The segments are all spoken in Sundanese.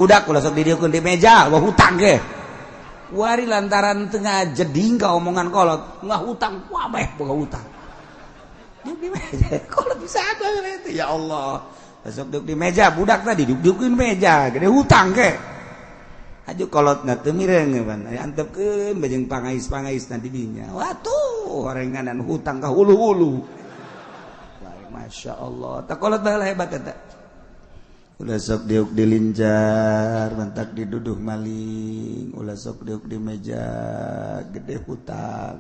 Budak ulah sok didieukeun di meja, wah, hutang ge. Wari lantaran tengah jeding ka omongan kolot, nggak hutang, wabeh boga hutang. Duduk di meja, kolot bisa apa itu? Ya Allah. Besok duduk di meja, budak tadi duduk meja, gede hutang ke. Aju kolot na teu mireng pan, antepkeun bajeng pangais-pangais nanti dinya. Watuh, orenganan hutang ka hulu-hulu. Masya Allah, tak kolot baheula hebat eta. Ulah sok diuk dilincar, mantak diduduh maling. Ulah sok diuk di meja, gede hutang.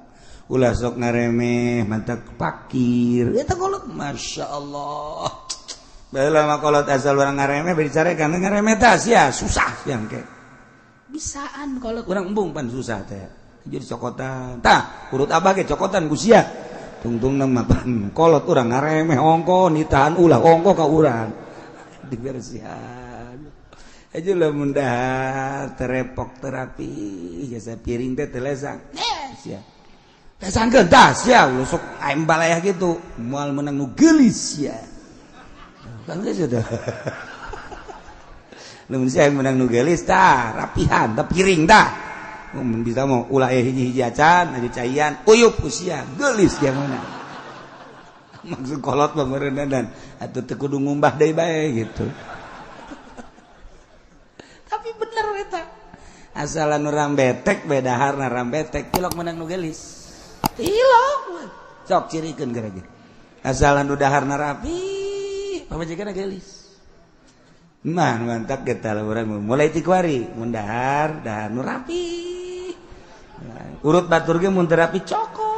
Ulah sok ngaremeh, mantak pakir. Eta kolot, Masya Allah. Baheula mah kolot asal urang ngaremeh bari carekan, ngaremeh tah sia susah yang ke. Bisaan kolot urang embung pan susah teh. Jadi cokotan. Tah, urut abah ge cokotan ku sia. Tungtungna mah pan kolot urang ngaremeh ongko nitahan ulah ongko ka urang. Dibersihan aja lah, mudah terepok terapi jasa piring teh telesang sia lesangkeun tah sia. Ulah sok aing balayah gitu, moal menang nu geulis sia kan. Geus sudah, lamun sia menang nu geulis tah rapihan tah piring tah. Mun bisa mau ulah aya hiji-hiji acan aju caian uyup ku sia, geulis dia mana. Maksud kolot mah dan atau teu kudu ngumbah deui bae gitu. Tapi bener eta, asalan urang betek beda harna betek, tilok menang nu geulis, tilok. Sok cirikeun gara asalan nu daharna rapi, pamajikanna geulis mah mantap. Kita urang mulai ti kuari mun dahar, dahar nu rapi. Urut batur ge mun teu rapi, cokot.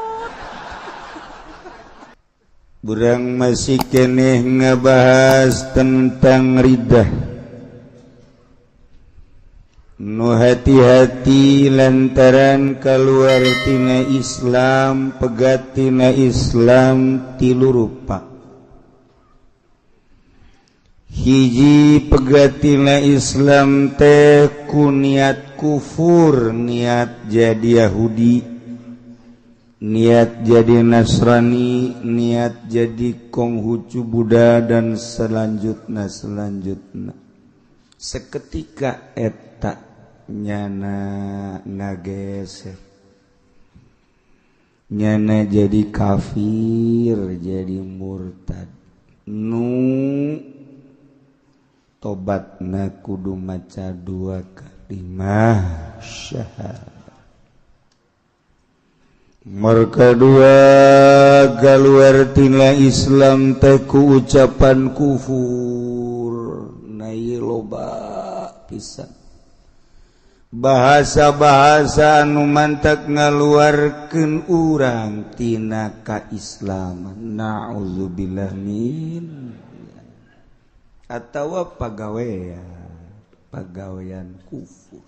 Urang masih keneh ngebahas tentang riddah. Nu hati-hati lantaran keluar tina Islam, pegat tina Islam tilu rupa. Hiji, pegat tina Islam teh ku niat kufur, niat jadi Yahudi, niat jadi Nasrani, niat jadi Konghucu, Buddha, dan selanjutnya selanjutnya. Seketika eta nyana ngageser, nyana jadi kafir, jadi murtad. Nu tobatna kudu maca dua kalimah syahadat. Mereka dua, keluar tina Islam teh ku ucapan kufur. Nah, loba pisan bahasa-bahasa anu mantak ngaluarkeun urang tina kaislaman. Naudzubillah min atawa pagawean, pagawean kufur.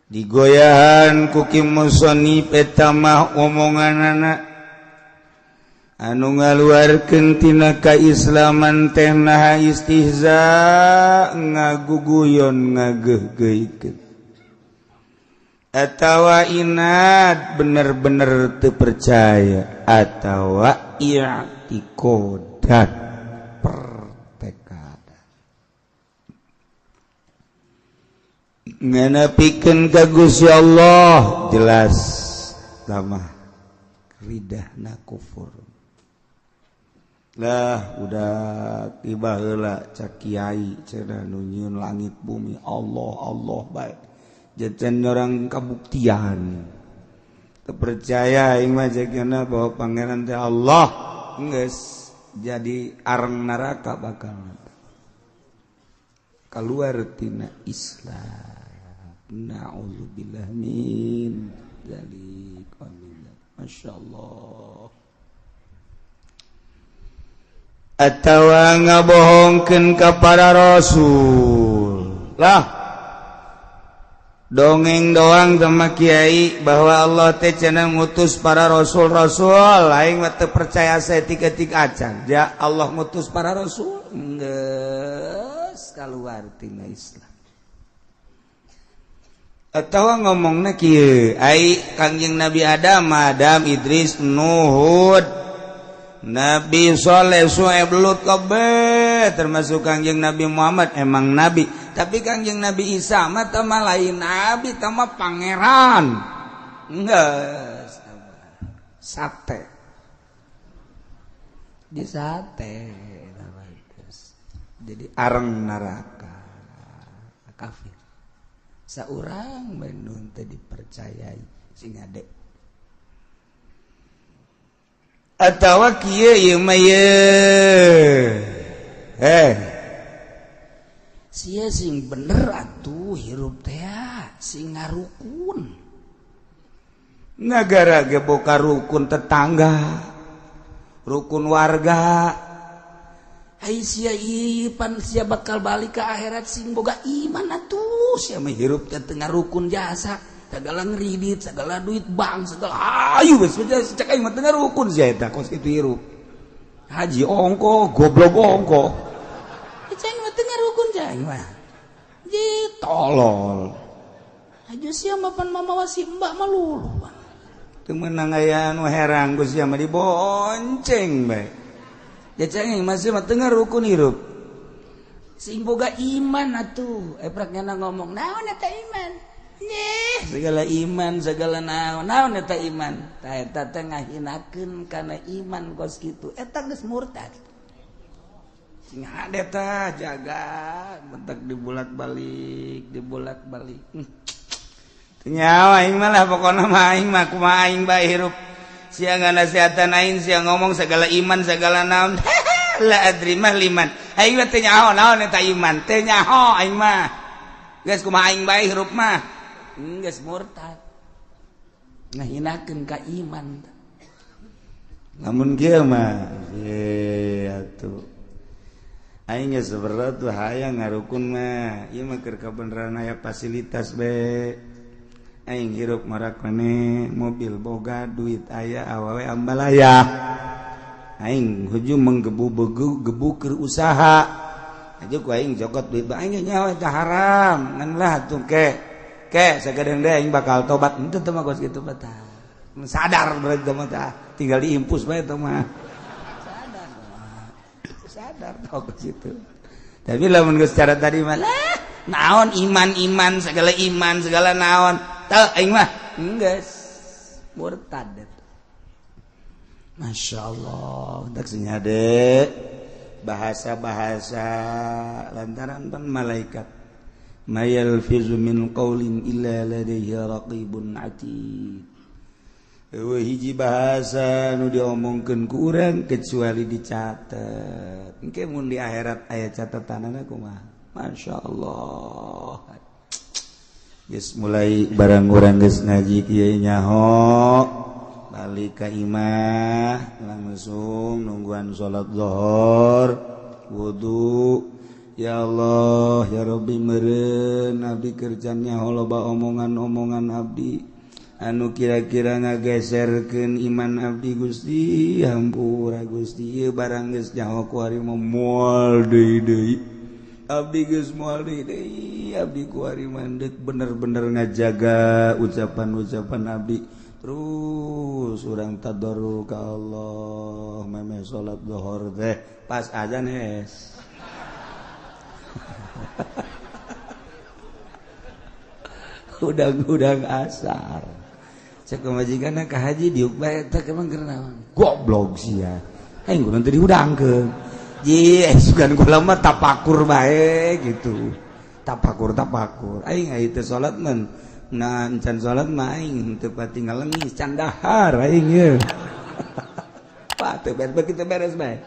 Digoyahan ku Ki musonif eta mah omongan anak anu ngaluarkeun tina kaislaman teh naha istihza, ngaguguyon, ngageuhgeuhkeun, atawa inad, bener-bener teu percaya, atawa i'tikodan, pertekad nganapikeun ka Gusti Allah. Jelas lama ridahna kufur lah. Udah tiba heula cak kiai cenah nu nyieun langit bumi Allah, Allah baik jajan orang kabuktian terpercaya aing mah cekna bahwa Pangeran teh Allah, geus jadi areng neraka, bakal keluar tina Islam. Na'udzubillah min dzalik. Masya Allah. Atawa ngabohongkeun ka para rasul lah. Dongeng doang sama kiai bahwa Allah teh cenah ngutus para rasul-rasul, aing mah teu percaya saeutik-eutik acan. Ya Allah ngutus para rasul, geus keluar tina Islam. Atau ngomongna kieu, ai Kangjeng Nabi Adam, Adam, Idris, Nuhud, Nabi Soleh, Suaib, Lut, kabeh. Termasuk Kangjeng Nabi Muhammad emang nabi, tapi Kangjeng Nabi Isa mah teh mah lain nabi, teh mah pangeran. Geus sate. Di sate jadi areng neraka kafir. Saurang bandung teh dipercayai sing ade. Atawa kieu ieu mah ye. Sia sing bener atuh hirup teh sing ngarukun. Nagara ge boka rukun tetangga, rukun warga. Ai sia ieu pan sia bakal balik ke akhirat sing boga iman atuh. Sia mah hirup teh teu ngarukun jasa, segala ngeridit, segala duit bank, segala ayu geus cek aing mah teu ngarukun sia eta kos kitu hirup. Haji ongko, goblok ongko. Cek aing mah teu ngarukun cek aing mah. Ji tolol. Haji sia mah pan mamawa si mbak mah luluh. Teu meunang aya anu herang ku sia mah dibonceng bae. Ya cek aing mah sia mah teu ngarukun hirup. Sing boga iman atuh. Eprak nyana ngomong, naon eta iman? Nyeh, segala iman, segala naon, naon eta iman. Tah eta teh ngahinakeun kana iman kos kitu. Eta geus murtad. Sing hade tah jaga, bentak dibolak-balik, dibolak-balik. Teu nyawa aing mah lah pokona mah aing mah kumaha aing bae hirup. Sia nganasehatan aing, sia ngomong segala iman, segala naon. La adri mah liman. Aing mah teu nyaho naon eta iman, teu nyaho aing mah. Geus kumaha aing bae hirup mah. Geus murtad. Ngahinakeun ka iman. Lamun kieu mah ye atuh. Aing geus berat tuh hayang ngarukun mah. Ieu mah keur kabeneran aya fasilitas be. Aing hirup marakene mobil boga duit aya awewe ambalaya. Aing hujung menggebu-gebu gebu keur usaha. Aja ku aing jokot duit aing nyawa teh haram ngan lah tuh ke. Ke sagadeng deui aing bakal tobat henteu teh mah kos kitu mah tah. Sadar berarti mah tah tinggal diimpus bae teh mah. Sadar. Sadar tau kos kitu. Tapi lamun geus cara tadi mah lah naon iman-iman segala iman segala naon. Teu aing mah geus murtad. Masya Allah, tak senyade bahasa-bahasa lantaran pan malaikat. Mayalfizu min qawlin illa ladaihi raqibun atid. Eueuh hiji bahasa nu diomongkeun ku urang kecuali dicatet. Engke mun di akhirat aya catatanana kumaha? Masya Allah. Geus mulai barang urang geus ngaji kieu nyaho. Balik ka imah langsung nungguan salat zuhur wudu. Ya Allah ya Rabbi meureun abdi kerjanya loba omongan-omongan abdi anu kira-kira ngageserkeun iman abdi Gusti hampura Gusti ieu barang geus nyaho ku ari mah moal deui deui abdi geus moal deui deui abdi ku ari mandek bener-bener ngajaga ucapan-ucapan abdi. Terus urang tadarru ka Allah memeh salat zuhur teh pas azan hes. Udang-udang asar. Cek pamajikanna ka haji diuk bae teh emang keur naon? Goblok sia. Aing kudu teu dihudangkeun. Ji, sugan kula mah tapakur bae gitu. Tapakur-tapakur. Aing aya teu salat mah nah encan salat mah aing teu pati ngalengis can dahar aing ye. Pak teu beres kita beres bae.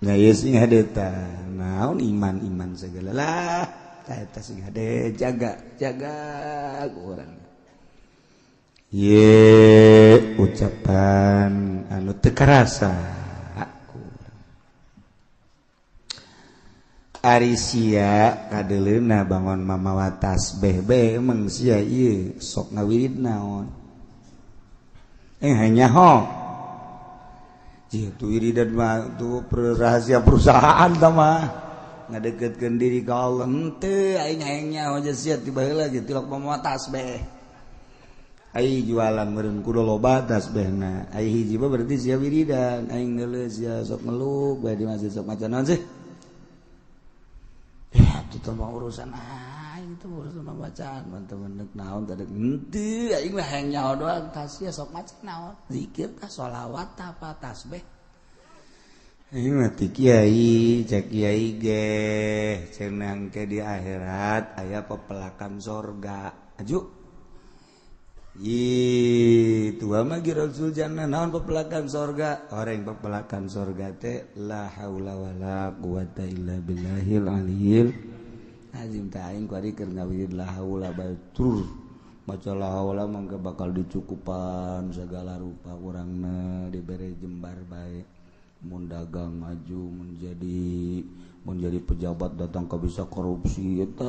Nah ieu sing hade tah naon iman-iman segala lah tah eta sing hade jaga jaga urang. Ye ucapan anu teu karasa. Ari sia kadeleuna bangun mamawa tasbih bae emang sia ieu sok ngawirid naon hanya ho tu wiridan mah tu rahasia perusahaan tah mah ngadeketkeun diri ka Allah henteu aing hayang nyaho sia ti baheula ge tilok mamawa tasbih Ai jualan meureun kudu loba tasbihna. Ai hiji mah berarti sia wiridan, aing neuleuh sia sok ngeluk bae di masjid sok maca naon sih? Ya itu mah urusan aing, itu urusan bacaan teman-teman naon tadi henteu aing mah hayang nyaho doang tah sia sok maca naon, zikir tah, sholawat tah, apa tasbih. Aing mah ti kiai, cek kiai ge cenah ke di akhirat aya pepelakan sorga. Aju ih, tua mah Rasul jannah naon pepelakan sorga? Orang pepelakan sorga teh la haula wala quwata illa billahil aliyil azim. Tah aing kuari keur ngawirid la haula bae tur maca la haula mangga bakal dicukupan segala rupa urangna, dibere jembar bae, mun dagang maju, menjadi pejabat datang ke bisa korupsi eta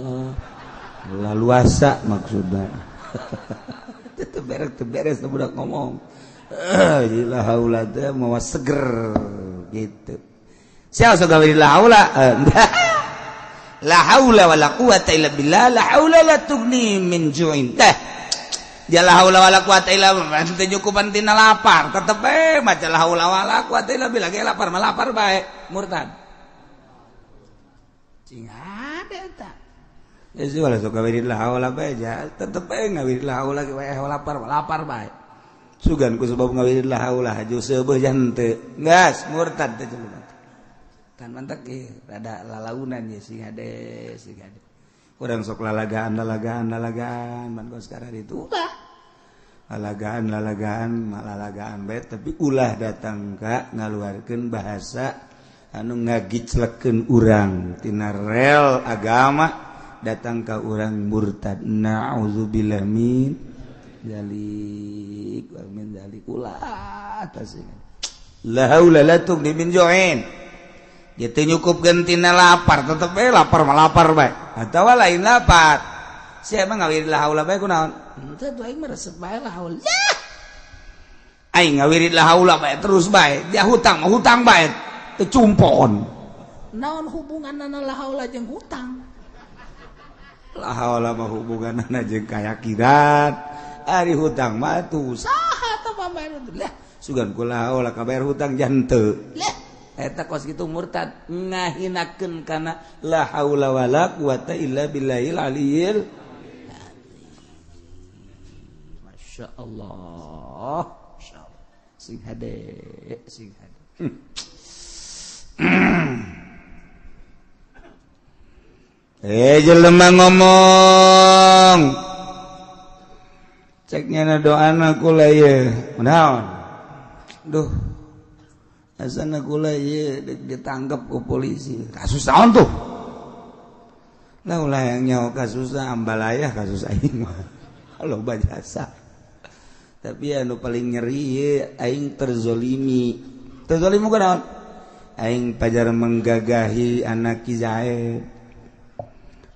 laluasa maksudna. Teu beres, teu beres budak ngomong. La haula teh mawa seger gitu. Sia sok gawe la haula. La haula wala quwata illa billah, la haula la tughni min ju'in. Teh. Dia la haula wala quwata illa billah teu nyukupan tina lapar, tetep bae maca la haula wala quwata illa billah ge lapar mah lapar bae, murtad. Cing ada eta. Ya sih wala sok gawe la haula bae ja, tetep bae ngawirid la haula ge wae lapar lapar bae. Sugan ku sebab ngawirid la haula haju seubeuh jante. Geus murtad teh jelema. Kan mantak ge rada lalaunan ye sing hade sing hade. Urang sok lalagaan lalagaan lalagaan man kos sekarang itu ulah. Lalagaan lalagaan lalagaan bae tapi ulah datang ka ngaluarkeun bahasa anu ngagiclekeun urang tina rel agama datang ka urang murtad. Na'udzubillah min dzalik wa min dzalik ulah tasing. La haula la tughni min ju'in. Dia teu nyukupkeun tina lapar, tetep bae lapar mah lapar bae. Atawa lain lapar. Sia mah ngawirid la haula bae kunaon? Henteu tuh aing mah resep bae la haula. Yah! Aing ngawirid la haula bae terus bae. Dia hutang mah hutang bae. Teu cumpon. Naon hubunganna la haula jeung hutang? La haula mah hubunganna jeung kayakinan. Ari hutang mah tuh saha tah pambayar? Lah, sugan ku la haula kabayar hutang jante. Lah, eta kos kitu murtad ngahinakeun kana la haula wala quwata illa billahil aliyil azim. Masya Allah. Masya Allah. Sing hade, sing hade. Jelema ngomong ceknya na doana kula ieu naon duh asana kula ieu ditangkap ku polisi kasus naon tuh lah ulah yang nyawa kasusna ambalaya kasus aing mah loba jasa tapi anu paling nyeri ieu aing terzolimi terzolimi ku naon aing pajar menggagahi anak Ki Zaid.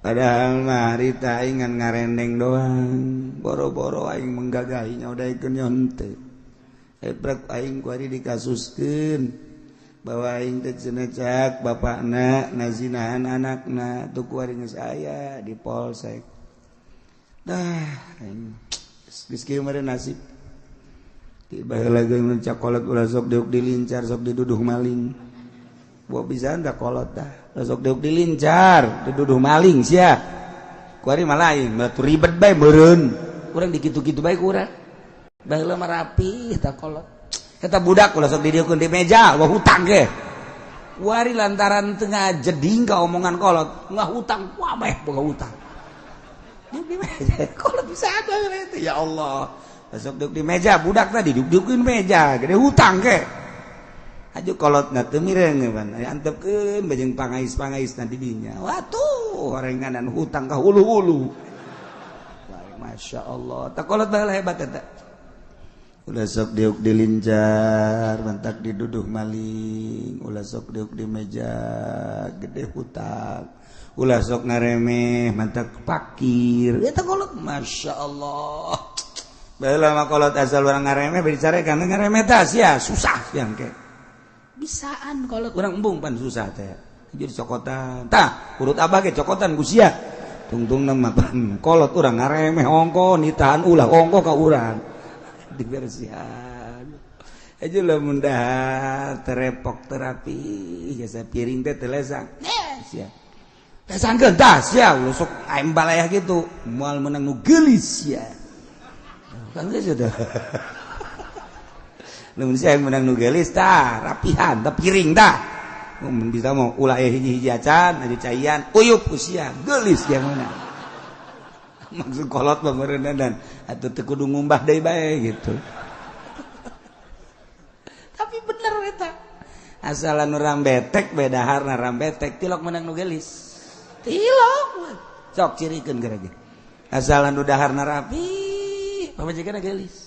Padahal mah harita aing ngan ngarendeng doang, boro-boro aing menggagahinya udah ikut nyonte. Ebrek aing kuari dikasuskeun bahwa aing teh cenah cak bapakna nazinahan anakna tuh kuari geus aya di polsek. Dah aing geus kieu meureun nasib. Tiba baheula ge mun cakolot ulah sok diuk dilincar sok diduduh maling. Buah bisa anda kolot dah. Sok diuk dilincar, diduduh maling sia. Kuari mah lain, batu ribet bae meureun. Urang dikitu-kitu bae ku urang. Baheula mah rapi eta kolot. Eta budak ulah sok didieukeun di meja, wah hutang ge. Kuari lantaran teu ngajeding ka omongan kolot, ngahutang kabeh boga hutang. Di meja kolot bisa ada itu ya Allah. Sok diuk di meja, budak tadi diuk-diukeun meja, gede hutang ge. Aju kolot na teu mireng pan antepkeun bajeng pangais-pangais na di dinya. Watuh orenganan hutang ka hulu-hulu. Masya Allah, tak kolot baheula hebat eta. Ulah sok diuk dilincar, mantak diduduh maling, ulah sok diuk di meja gede hutang. Ulah sok ngaremeh, mantak pakir. Eta kolot Masya Allah. Baheula mah kolot asal urang ngaremeh bari dicarekan ngaremeh tah sia susah sia engke. Bisaan kolot urang embung pan susah teh. Jadi cokotan. Tah, urut abah ge cokotan ku sia. Tungtung mah kolot urang ngaremeh ongko nitahan ulah ongko ka urang dibersihan aja lah. Mun dahar terepok terapi jasa piring teh teu lesang sia, lesangkeun tah sia, sok aing balayah gitu moal menang nu geulis sia kan. Geus sudah, lamun sia menang nu geulis tah rapihan tah piring tah. Mun bisa mau ulah hiji-hiji acan aja caian uyup usia geulis yang mana maksud kolot mah dan atau teu kudu ngumbah deui bae gitu. Tapi bener eta, asalan urang betek beda harna rambetek tilok menang nu geulis tilok. Sok cirikeun gara ge asalan nu daharna rapi, pamajikanna geulis.